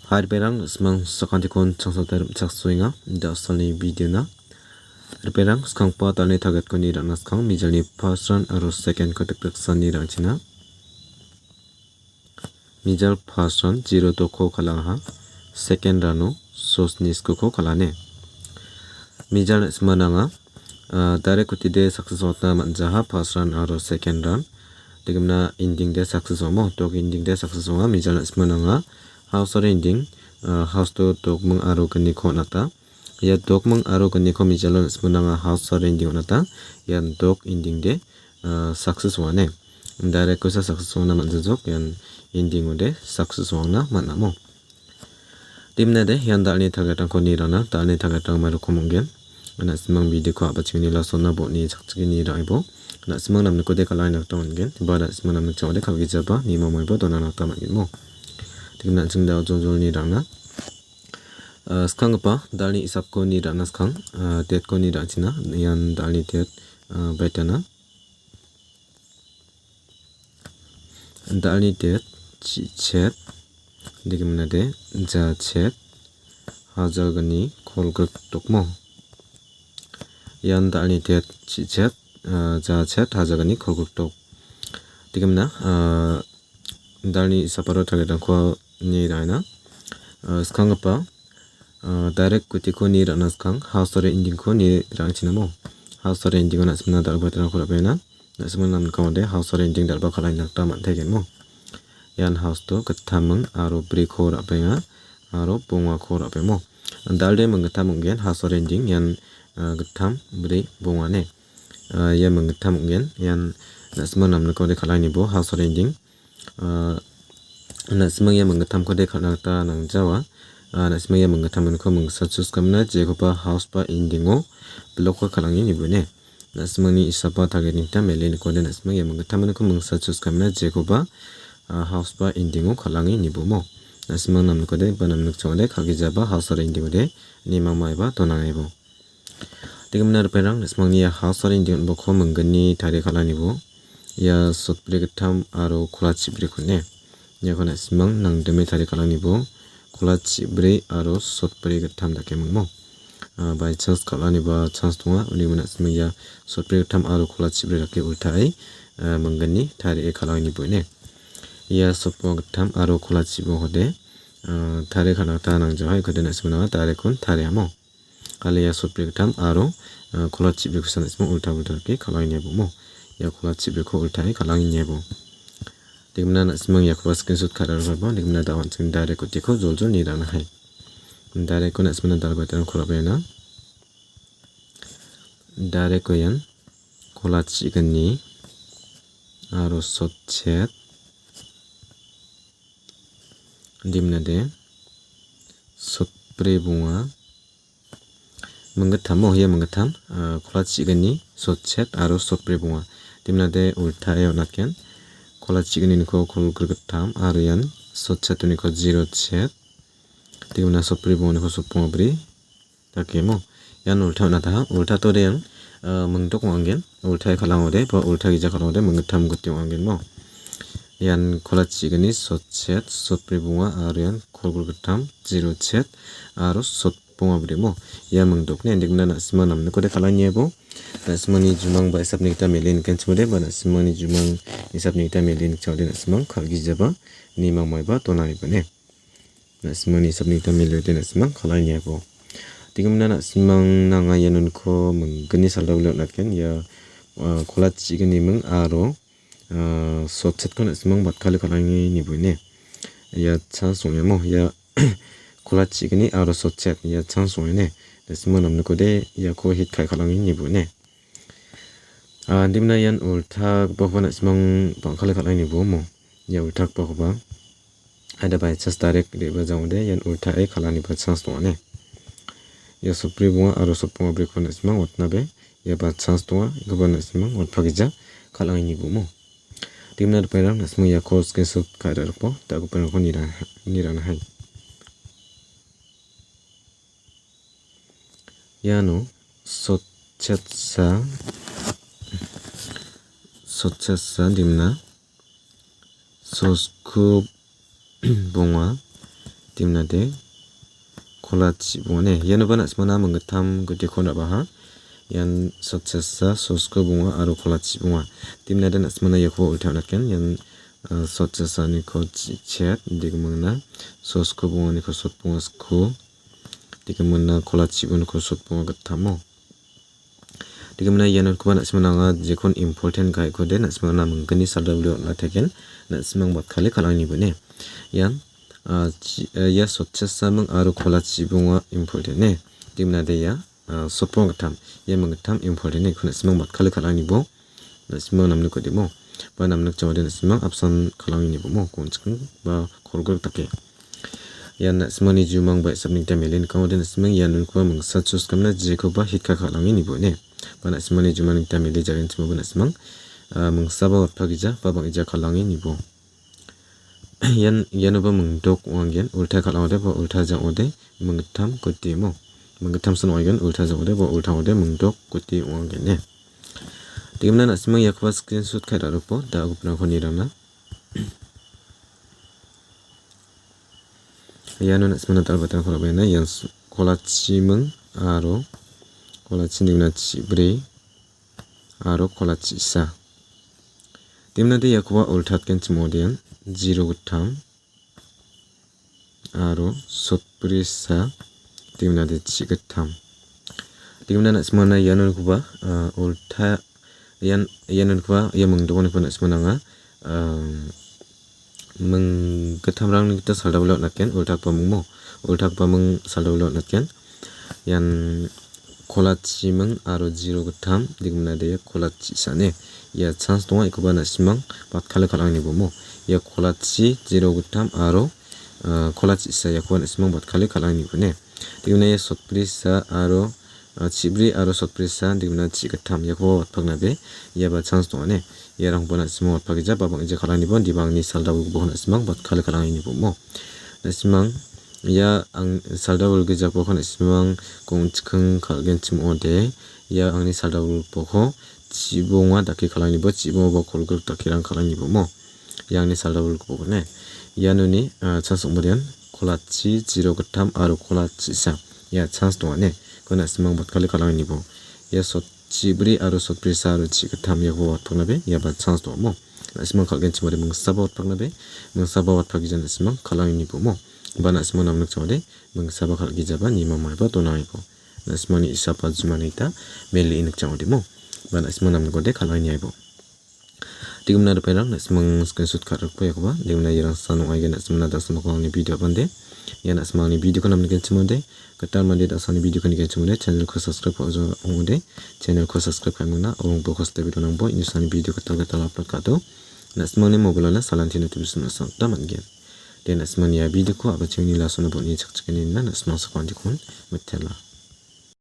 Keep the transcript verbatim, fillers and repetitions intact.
Hai, ripengrang, ismang sakantikon changsate rim·chaksoenga, da·salni videona. Ripengrang, skanggipa da·alni targetko ni ra·na skang, mijalni first round aro secondko dikdiksanni ra·angchina. Mijal first round zero dokko kal·angaha, second roundo sosni skuko kal·ane. Mijal na·simana anga, ah, direct kutide success ong·atna man·jaha, first round aro second round. Dikimna ending de success ong·amo, dok ending de success ong·a, mijal na·simana anga. House aro ending, ah, house to dokming aro gniko on·ata. Ia dokming aro gniko mijalo na·simana anga house aro ending on·ata. Ian dok ending de, ah, success ong·ane. Direct kosa success ong·na man·jajok, ian ending ode success ong·na man·amo. Dimnade, ian da·alni targetrangko ni ra·na, da·alni targetrang mai rokom ong·gen. Na·simang videoko a·bachengni lasona botni chakchikeni ra·ebo. Na·simang namnikode kal·ani gita man·gen. Ba na·simang namnik chawade kal·gijaba, nimamaiba donana gita man·genmo. Dikimna an·ching da·o joljolni ra·na. Ah, skanggipa da·alni isapko ni ra·na skang, ah, date-ko ni ra·achina. Ian da·alni date, ah, baitana. Da·alni date, chi·chet, dikimnade, jachet, hajalgni kolgrik dokmo. Ian da·alni date, chi·chet, ah, jachet, hajalgni kolgrik dok. Dikimna, ah, da·alni isaparo targetrangko ni ra·ina. Ah, skanggipa, ah, direct kutiko ni ra·na skang, house aro endingko ni ra·angchinamo. House aro endingo na·simna dal·batrangko ra·baenga. Na·simna namnikode house aro ending dal·ba kal·ani gita man·tegenmo. Ian house to gittaming aro briko ra·baenga, aro bongako ra·baemo. Dal·de minggittam ong·gen house aro ending, ian, ah, gittam, bri, bongane. Ah, ia minggittam ong·gen, ian na·simang namnikode kal·anibo house aro ending. Ah, na·simang ia minggittamkode kal·na gita nangjawa. Ah, na·simang ia minggittamniko mingsa choose ka·mna, jekoba house ba endingo block-ko kal·ange nibuene. Na·simangni isapa target-ni gita mele nikode na·simang ia minggittamniko mingsa choose ka·mna, jekoba, ah, house ba endingo kal·ange nibumo. Na·simang namnikode ba namnikchongode kal·gijaba house aro endingode nimamaiba donangaibo. Dikimna ripengrang, na·simangni ia house aro ending on·bako minggni tarie kal·anibo. Ia sotbri gittam aro kola chibrikon·e. Iako na·simang nangdime tarie kal·anibo. Kola chibri aro sotbri gittam dake mingmo. Ah, by chance kal·aniba chance donga. Uni uan na·simang ia sotbri gittam aro kola chibri dake ultae, ah, minggni tarie kal·anibo ine. Ia sotbri gittam aro kola chibrikode, ah, tarie kal·na gita nangjaha, iakode na·simangna tarie kal·amo. Ale ia sotbri gittam aro, ah, kola chibrikosa na·simang ulta ulta dake kal·ange niabomo. Ia kola chibriko ultae kal·ange niabo. Dikimna na·simang iakoba screenshot ka·e ra·rikabo, dikimna da·o an·ching direct kutiko joljol ni ra·nahai. Directko na·simangna dal·batrangko ra·baenga. Directko ian kola chigni aro sotchet. Dimnade sotbri bonga. Minggittamo ia minggittam, ah, kola chigni sotchet aro sotbri bonga. Dimnade ultae on·atgen. Kola chigniko kolgrik gittam aro ian sotchetoniko zero chet. Dimna sotbri bonganiko sotbonga bri. Dakemo. Ian ulta on·ataha. Ulta tode ian, ah, mingdok ong·angen. Ultae kal·angode, ba ulta gija kal·angode, minggittam gute ong·angenmo. Ian kola chigni sotchet, sotbri bonga, aro ian kolgrik gittam, zero chet, aro sotbonga brimo. Ia mingdokni endingna na·sima namnikode kal·aniabo. Na·simani jumang ba hisapni gita mele nikenchimode, ba na·simani jumang hisapni gita mele nikchimode, na·simang kal·gijaba, nimang maiba dona aibane. Na·simangni hisapni gita meliode na·simang kal·ai niabo. Dikimna na·simangna anga ia nonko minggni saldao on·atgen. Ia, ah, kola chigniming aro, ah, sotchetko na·simang batkale kal·ange nibo ine. Ia chans ong·emo. Ia kola chigni aro sotchet. Ia chans ong·ene. Na·simang namnikode iako hit ka·e kal·ange nibo ine. Ah, dimna ian ulta gipakoba na·simang bang·kale kal·ai nibo mo. Ia ulta gipakoba. Ada by chance direct re·baa jangode ian ultae kal·aniba chans donga ne. Ia sotbri bonga aro sotbonga briko na·simang watnabe. Iaba chans donga, iaba na·simang watpagija kal·ange nibo mo. Dimna ripengrang na·simang iako screenshot ka·e ra·rikbo, da·giparangko nira-, nirana hai. Iano sotchetsa, sotchetsa dimna, sosku bonga, Dimnade kola chibongane. Ianoba na·simana minggittam gotiko ra·baha. Ian sotchesa, sosko bonga aro kola chibonga. Dimnade na·simana iakoba ulta on·atgen. Ian, ah, sotchesaniko chi-, chet, degimingna sosko bonganiko sotbonga sko, degimingna kola chibonganiko sotbonga gittamo. Degimingna ianonkoba na·simana anga jekon important guide-kode na·simana minggni saldabule on·ategen, na·simang batkale kal·angni bone. Ian, ah, chi-, ah, ia sotchesaming aro kola chibonga important ne. Degimingna de ia, ah, sotbonga gittam. Ia minggittam important ne. Iko na·simang batkale kal·angni bo. Na·simang namnikode mo. Ba namnikjaode na·simang apsan kal·angni bo mo. Gonchiking ba kolgrik dake. Ian na·simangni jumang ba isapni gita mele nikangode na·simang ianonkoba mingsa chus gamna jekoba hitka kal·ange nibo ine. Ba na·simangni jumani gita mele jagenchimoba na·simang, ah, mingsaba watpagija ba bang·gija kal·ange nibo. Ian, ianoba mingdok ong·angen, ulta kal·angode ba ulta ja·ode, minggittam gotimo. Minggittamsan ong·angen, ulta ja·ode ba ulta ong·ode, mingdok goti ong·angen ne. Degimingna na·simang iakoba screenshot ka·e ra·rokbo, da·o gipinrangko nirangna. Iano na·simana dal·batarangko ra·baenga. Ian s-, kola chiming aro kola chindingna chibri aro kola chisa. Dimnade iakoba ultatgenchim ong·ode ian zero gittam aro sotbrisa, dimnade chi gittam. Dimna na·simana ianonkoba, ah, ulta, ian, ianonkoba, ia mingdokoniko na·simana anga, ah, minggittamrangni gita saldabule on·atgen, ultakba mingmo, ultakba ming saldabule on·atgen. Ian kola chiming aro zero gittam, degimingna de kola chisa ne. Ia chans donga, ikoba na·simang batkale kal·angni bomo. Ia kola chi, zero gittam aro, ah, kola chisa iakoba na·simang batkale kal·angni bone. Degimingna ia sotbrisa aro, ah, chibri aro sotbrisa, degimingna chi gittam iakoba watpakna be, iaba chans donga ne. Iarangkoba na·simang watpakgija ba bang·gija kal·angni bo, indiba angni saldabulgipako na·simang batkale kal·angni bomo. Na·simang ia ang saldabulgijako na·simang gonchiking kal·genchim ong·ode, ia angni saldabulgipako chibonga dake kal·angni bo, chibonga ba kolgrik dakerang kal·angni bomo. Ia angni saldabulgipako ne. Ianoni, ah, chans ong·badian kola chi, zero gittam aro kola chisa. Ia chans donga ne. Ko na·simang batkale kal·angni bo. Ia sot chibri aro sotbrisa aro chi gittam iako watpakna be iaba chans donga. Na·simang kal·genchim ong·ode mingsaba watpakna be, mingsaba watpakgija na·simang kal·angni bomo. Ba na·simang namnikchim ong·ode mingsaba kal·gijaba nimamaiba donangaibo. Na·simangni isapa jumani gita mele nikchim ong·odemo. Ba na·simang namnikode kal·angni aibo. Degimingna ripengrang, na·simang screenshot ka·rikba iakoba. Degimingna iarang san ong·aigen na·simangna da·samako angni video apande. Ia na·simang angni videoko namnigenchim ong·ode. Gital mande da·sani videoko nigenchim ong·ode. Channelko subscribe ka·oja ong·ode. Channelko subscribe ka·emingna, ong·boko step donangbo. Inisani video gital gital upload ka·do. Na·simangni mobilona salanti notification na·simang gita man·gen. De na·simangni ia videoko a·bachengni lasona botni chakchakeni nina na·simang sakantikon mitela.